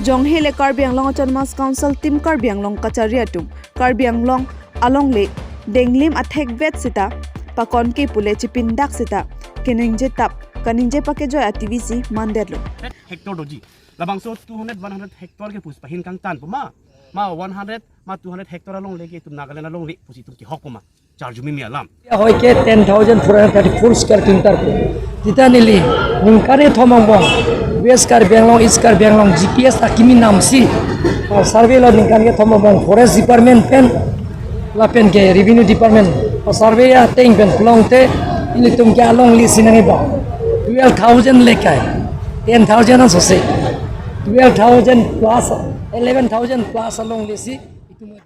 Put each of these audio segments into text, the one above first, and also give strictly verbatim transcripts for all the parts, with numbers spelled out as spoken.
Jonghe le Karbi Anglong Autonomous Council Team Karbi Anglong kachari atum Karbi Anglong alongle denglim athekvet sita pakon ke pule chipindak sita keningje tap kaningje pakejoi ativisi mandetlo. Hectare doji. Labangso two hundred, one hundred hectare ke pusi pahin kangtan pu ma. Ma one hundred, ma two hundred hectare alongle ke itum Nagaland alongle pusi itum kehok pu ma. Charju mimi alam. Hoi ke ten thousand four hundred thirty-four square kilometer pu. Tita neli ningkan kethom angbong West Karbi Anglong, East Karbi Anglong G P S akimi namsi, ah, survey lo ningkan kethom angbong Forest Department pen lapen ke Revenue Department, ah, survey ateng pen pulongte ilitum ke alongle si nangji ba twelve thousand lekai, ten thousand an sose, twelve thousand plus, eleven thousand plus alongle si.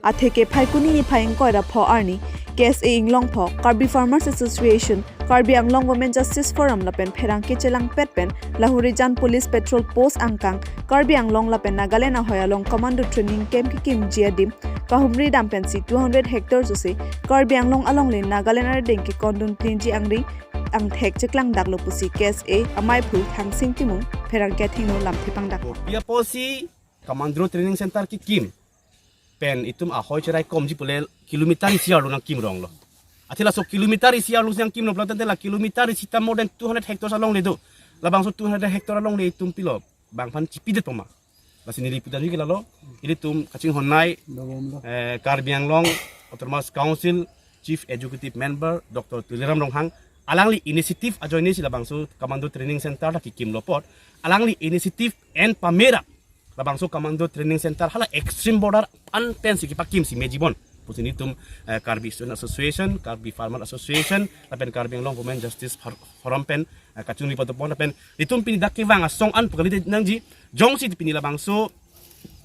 Atheke Phaikuni niphai ingkoi ra pho arni K S A Inglongpho, Karbi Farmers Association, Karbi Anglong Women Justice Forum lapen pherangke chelangpet pen Lahorijan Police Patrol Post angkang Karbi Anglong lapen Nagaland ahoi along Commando Training Camp kekimji adim kahumri dam pensi two hundred hectare sose Karbi Anglong alongle Nagaland arideng kekondun plinji angring angthek cheklangdaklo pusi K S A amaiphu Thangsing Timung pherangke athengno lamthe pangdak. Kopi apotsi Commando Training Center kekim pen itum ahoi cheraikomji pule kilometer isi arlo nangkim ronglo. Athe laso kilometer isi arlo si nangkimlo pulo tangte la kilometer isi ta more than two hundred hectares alongle do. Labangso two hundred hectare alongle itum pilo bang aphan chipidet pu ma. Lasi neli pudanji ke lalo, ilitum kachinghon nei, eh, Karbi Anglong Autonomous Council Chief Executive Member Doctor Tuliram Ronghang, alangli initiative ajoine si labangso Commando Training Center ta kekimlo apot, alangli initiative en pamera labangso Commando Training Center hala extreme border an pensi kepakimsi meji bon pusi nelitum, eh, Karbi Student Association, Karbi Farmer Association lapen Karbi Anglong Women Justice For-, Forum pen, eh, kachingri patupon lapen nelitum pini dak kevang asong an pu kalidet nangji. Jongsi pini labangso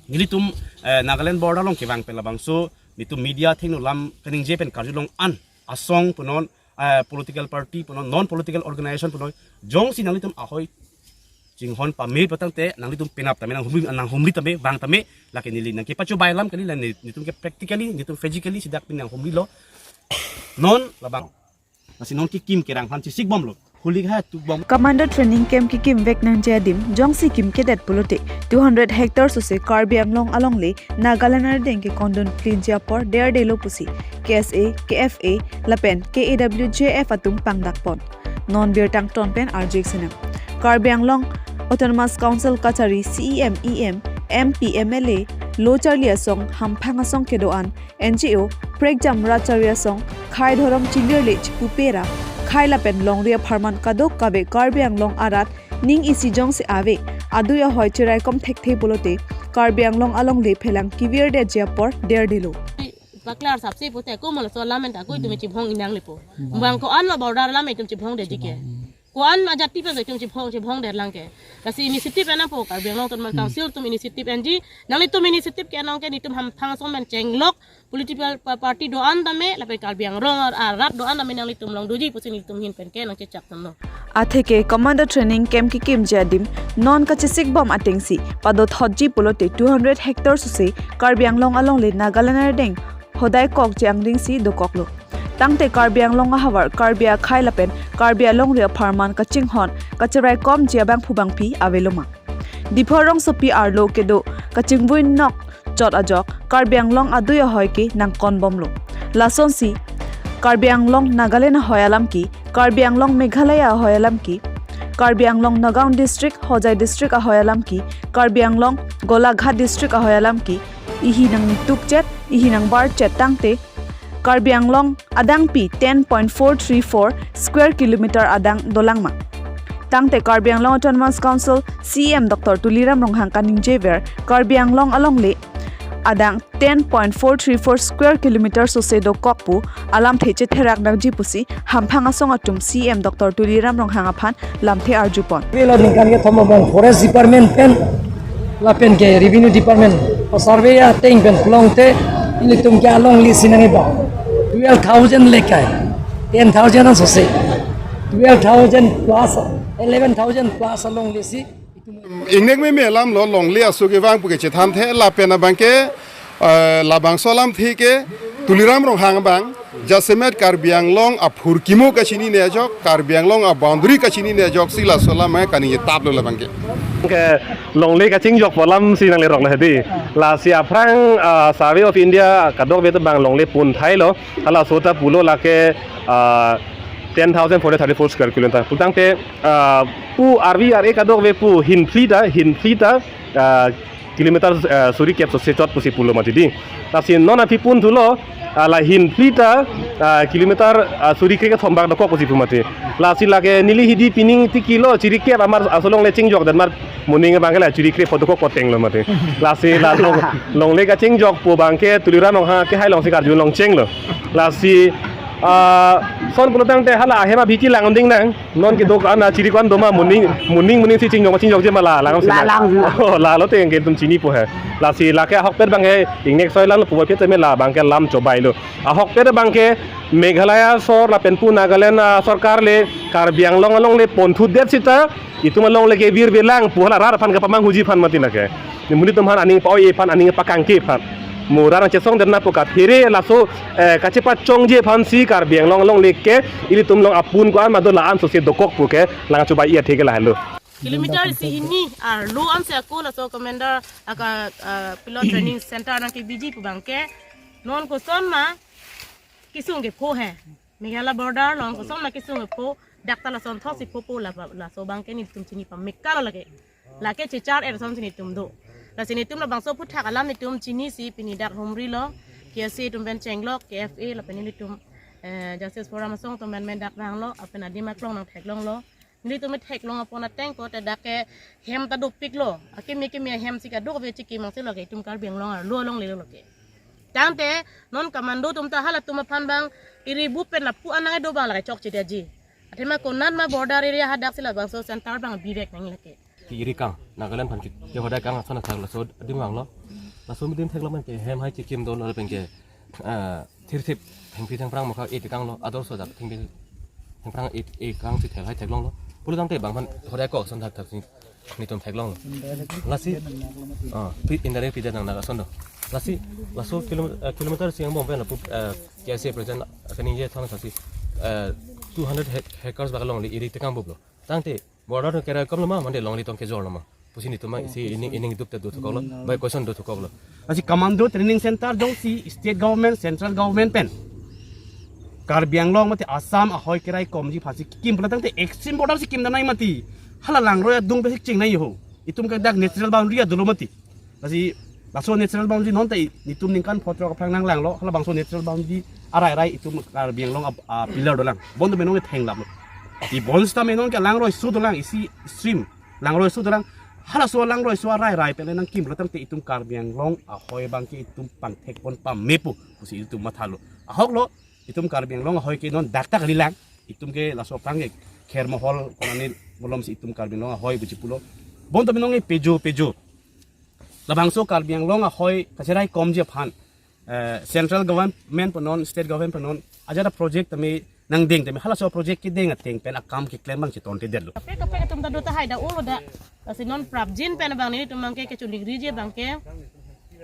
nelitum, eh, Nagaland border along kevang pen labangso nelitum media athengno lam kaningje pen karjulong an asong punon, eh, political party punon, non political organization punon, jongsi nanglitum ahoi chinghon pame patangte nanglitum penap tame nanghumri, nanghumri tame vang tame lake neli nangkepachobai alam kali la ne-, nelitum ke practically, nelitum physically si dak pini nanghumrilo. Non labang. Lasi non kekim kerang aphan chesik bomlo. Holik ha tu bom. Commando Training Camp kekimvek nangji adim jongsi kimkedet pulote two hundred hectare sose Karbi Anglong alongle Nagaland arideng kekondun plinji apor derdelo pusi K S A, K F A lapen K A W J F atum pangdakpon. Non birta angton pen arjik sinang. Karbi Anglong Autonomous Council kachari C E M, E M, M P, M L A, lo charli asong, hamphang asong kedo-an, N G O, prekjam rat charli asong, khei dhorom chilirle chipupera, khei lapen longri apharman kadokave Karbi Anglong arat ning isi jongsi ave, adui ahoi cheraikom thekthe pulote Karbi Anglong alongle phelang kevirdetji apor derdelo. Paklar sapsi pute ko mala so lamen ta ko itum chibhong inang lepo. Bang ko-an lo border lam itum chibhongdetji ke. Ko-an ajati pen itum chibhong, chibhongdet lang ke. Lasi initiative enangpo Karbi Anglong Autonomous Council atum initiative enji. Nanglitum initiative ke-enang ke nelitum hamphang asong pen chenglok political pa-, party do-an tame lapen Karbi Anglong ar-, arat do-an tame nanglitum longdoji pusi nelitum ahin pen ke nangchechak tamno. Atheke Commando Training Camp kekimji adim non kachesik bom atengsi padothotji pulote two hundred hectare sose Karbi Anglong alongle Nagaland arideng hodai kokji angringsi dokoklo. Tangte Karbi Anglong ahavar, Karbi akhei lapen Karbi alongri apharman kachinghon kacheraikomji abangphu bangphi avelo ma. Diphu rongsopi arlo kedo kachingvui nok chot ajok Karbi Anglong adui ahoi ke nangkonbomlo. Lasonsi Karbi Anglong Nagaland ahoi alam ke, Karbi Anglong Meghalaya ahoi alam ke, Karbi Anglong Nagaon District, Hojai District ahoi alam ke, Karbi Anglong Golaghat District ahoi alam ke, ihi nangtukchet, ihi nangbarchet tangte Karbi Anglong adangpi ten point four three four square kilometer adang dolang ma. Tangte Karbi Anglong Autonomous Council C E M Doctor Tuliram Ronghang kaningjever Karbi Anglong alongle adang ten point four three four square kilometer sose dokok pu alamthe chetherak nangji pusi hamphang asong atum C E M Doctor Tuliram Ronghang aphan lamthe arjupon. Pilo ningkan kethom angbong Forest Department pen lapen ke Revenue Department, o survey ateng pen pulongte ilitum ke alongle si nangji ba twelve thousand lekai, ten thousand an sose, twelve thousand plus, eleven thousand plus alongle si. Ingnek meme alam lo, longle aso kevang pu ke chethan the lapen abang ke, eh, labangso alamthe ke Tuliram Ronghang abang jasemet Karbi Anglong aphurkimo kachinine ajok, Karbi Anglong a-boundary kachinine ajok si laso alam kaningje taplo labang ke. Ke longle kachingjok pu alam si nanglerok lo hedi. Lasi aphrang, ah, Survey of India kadokave ta bang longle pon thailo. Halaso ta pulo lake, ah, ten thousand four hundred thirty-four square kilometer. Pulotangte, ah, pu R V R A kadokave pu hinphli ta, hinphli ta, ah, kilometer, ah, suri kep so se chot pusi pulo mati di. Lasi non aphi pon thulo, ah, la hinphli ta, ah, kilometer, ah, suri kre kethom bak dokok pusi pu mati. Lasi lake neli hedi pining tikilo, chiri kep amar aso longle chingjok dan mar moning abangke la chiri kre pho dokok poteng lo mati. Lasi la long, longle kachingjok pu abangke Tuliram Ronghang akehai alongsi karjulong chenglo. Lasi, ah, lason pulotangte hala ahem abhi chelang ding nang. Non kedo-an, ah, chiri ko-an doma moning, moning, moning si chingjok, chingjokje ma la, lang si La, lang. Lang. Oh, lalo te ke tum chinipo he. Lasi lake ahokpet abangke ingnek soi lang puvoiphit tame la abangke lam chobailo. Ahokpet abangke Meghalaya sor lapen pu Nagaland, ah, sorkar le Karbi Anglong alongle ponthudet sita itum alongle ke virvelang pu hala rat aphan kapamanghuji aphan mati lake. Monit atum aphan aning pa-oi aphan, aning pakangke aphan. Mo rat nangchesongdet nangpo kaphere laso, eh, kachepachongji aphansi Karbi Anglong alongle ke ilitum along apon ko-an ma do la-an so se dokok pu ke lang chobai athe ke lahelo. Kilometer isi hini arlo ansi ako laso commander aka, ah, pilot training center nangkebiji pu abangke non kosonma kesung kepho he. Meghalaya border along kosonma kesung kepho, dak ta lason thotsi phopo la, laso abangke nelitum chini pameka lo lake. Lake chechar er asonsi nelitum do. Lasi nelitum labangso aphuthak alam nelitum chinisi pini dak humrilo. K S A atum pen chenglok, K F A lapen nelitum, eh, Justice Forum asong atum pen dak vanglo, lapen adim aklong nangtheklonglo. Nelitum theklong apon ateng ko te dak ke hem ta dopiklo. Akimi kimi hem si kadokave chikim angse lo ke itum Karbi Anglong arlo alongle lo ke. Tangte non commando atum ta halatum aphan abang iri bu pen lapu anang do abang lake chokche dia ji. Athema konatma border area hadak si labangso center abang bivek nang lake. Ki iri kang, Nagaland aphan ki, ke hodai kang ason athak laso adim vanglo. Laso adim theklo man ke hem hai chikim dolo lapen ke, ah, thirthip thengpi thengphrang mokha e tekanglo, ador so jak thengpi thengphrang e, e kang si thel hai theklonglo. Pulotangte bang aphan hodai ko ason thakthak si nelitum theklonglo. Lasi, ah, pi, indirect pi nang nang ason do. Lasi, laso kilo, eh, kilometer isi angbong pen lapu, eh, K S A president kaningje thang thasi, eh, two hundred hec-, hectares bak alongle iri tekang buplo. Tangte border tong keraikom lo ma, mande longle tong kejor lo ma pusi nelitum ma isi ining, ining dup te do thukoklo, bai question do thukoklo. Lasi commando training center jongsi state government, central government pen Karbi Anglong mate Assam ahoi keraikomji aphansi kim pulotangte extreme border si kimdam nai mati. Hala langroi adung pen si chingnai ho. Itum ke dak natural boundary adolo mati. Lasi laso natural boundary non ta i-, nelitum ningkan pho throk aphrang nanglanglo, halabangso natural boundary arai arai itum Karbi Anglong a, a pillar dolang. Bonta menong ne thenglaplo. I bonsita menong ke langroi so dolang, isi stream langroi so dolang. Halaso langroi so arai arai pen nangkim pulotangte itum Karbi Anglong ahoi abangke itum pangthek pon pamepo pusi itum mathalo. Ahoklo, itum Karbi Anglong ahoi ke non dak ta kalilang. Itum ke laso aphrang ke Khermohol konane malom si itum Karbi Anglong ahoi buji pulo. Bonta menong e pejo pejo. Labangso Karbi Anglong ahoi kachiraikomji aphan, eh, central government pen non, state government pen non, ajat a project tame nangdeng tame halaso project kedeng ateng pen akam keklem abang chetontedetlo. Kaprek kaprek atum ta do tahai dak ulo dak. Lasi non prapjin pen abang nelitum abangke kecholikriji abangke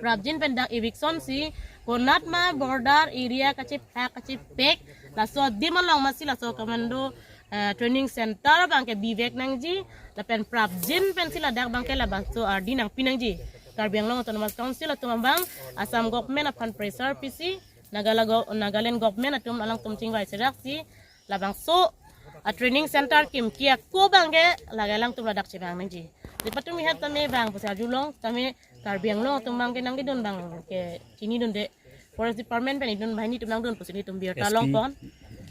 prapjin pen dak eviction si konatma border area kachephak kachepek laso adim along masi laso commando, eh, training center abangke bivek nangji, lapen prapjin pensi ladak abangke labangso ardi nangpi nangji. Karbi Anglong Autonomous Council atum abang Assam government aphan pressure pisi, Nagala go-, Nagaland government atum alangtum chingvai seraksi, labangso a training center kimki ako abangke lake alangtum ladak chevang nangji. Di patum ihat tame vang pusi arjulong, tame Karbi Anglong atum abangke nangkedun abangke chinidunde. Forest Department pen idun banghini atum nangdun pusi nelitum birta S P, longpon.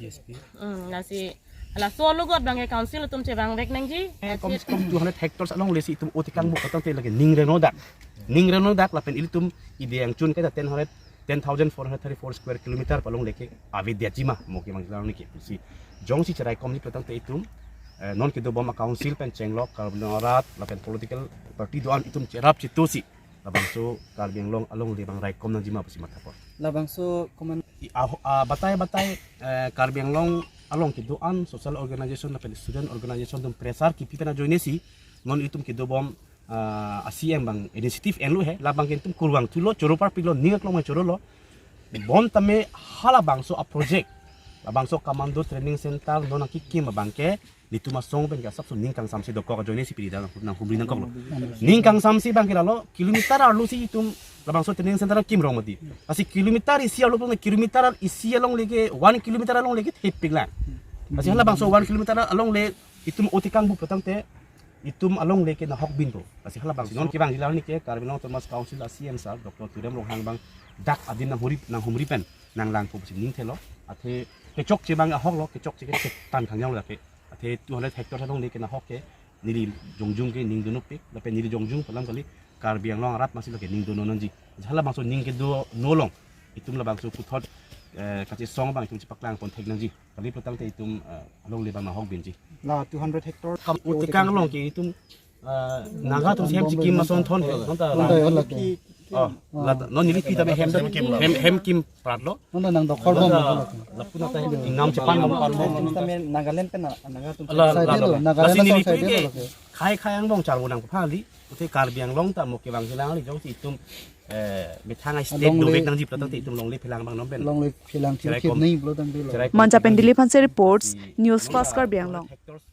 D S P. Hmm, lasi laso alogot abangke council atum chevangvek nangji. Kom se kom two hundred hectares alongle si itum otikang bu kotang te lake ning reno dak. Ning reno dak lapen ilitum ide angchun kaita ten hundred, ten thousand four hundred thirty-four square kilometer pu alongle ke avedetji ma mo ke manglang nike pusi. Jongsi cheraikomji pulotangte itum, eh, non kedobom a council pen chenglok Karbi Anglong arat lapen political party do-an itum cherap chitosi labangso Karbi Anglong alongle abang raikom nangji ma pusi mathapon. Labangso koman I, ah, ah, batai batai, eh, Karbi Anglong along kedo-an social organization lapen student organization atum pressure kipi pen ajoine si non itum kedobom, ah, a C M abang initiative enlo he, labang ke itum kurvangthulo, choro parpiklo, ning aklong chorolo. Bonta me halabangso a project Labangso Commando Training Center non nangkekim abang ke, nelitum asong pen ke asapso ning kangsamsi dokok ajoine si piri dal nanghumri nangkoklo. Ning kangsamsi abang ke lalo kilometer arlo si itum labangso training center kim rong mati. Lasi kilometer isi arlo pun kilometer isi alongle ke one kilometer alongle ke thepik lang. Lasi halabangso one kilometer alongle itum otikang bu putangte itum alongle ke nahok binpo. Lasi halabangsi non kevangji la neli ke Karbi Anglong Autonomous Council a C E M sir Doctor Tuliram Ronghang abang dak adin nanghumri nanghumri pen nanglangpo pusi ning thelo. Athe kechokche abang ahoklo, kechokche ke chetan khangjang lo ke. Athe two hundred hectare alongle ke nahok ke neli jongjung ke ning dunupik, lapen neli jongjung pu alam kali, Karbi Anglong arat masi lake ning dunon nangji. Halabangso ning kedo no along itum labangso puthot, eh, kachesong abang itum chepaklang pon thek nangji. Kali putangte itum, eh, alongle abang nahok binji. La two hundred hectare. Kam otikang along ke itum, eh, Naga atum si hem chikim ason thon he. Nonta Nonta la- ya lake. Oh, la non neli pita me hem hem hem kim pratlo. Nonta nang dokhor bom Nonta lake. Lapu nonta ingam chepan bom. Tame Nagaland pen na, Naga atum. La, Side la, lo, la. Nagaland Lasi na neli side pike lo ke. Khai khai angbong charbo nangphan kali. Athe Karbi Anglong ta mo kevangji lang kali jongsi itum, eh, methang ai state Alongle. Dovek nangji putangte itum longle phelang abang non pen. Longle phelang Cherai thirkhit kom. Nangji putangte lo. Cherai Manja pen kom. Dilip Hanse reports, News Fast Karbi Anglong. Hectares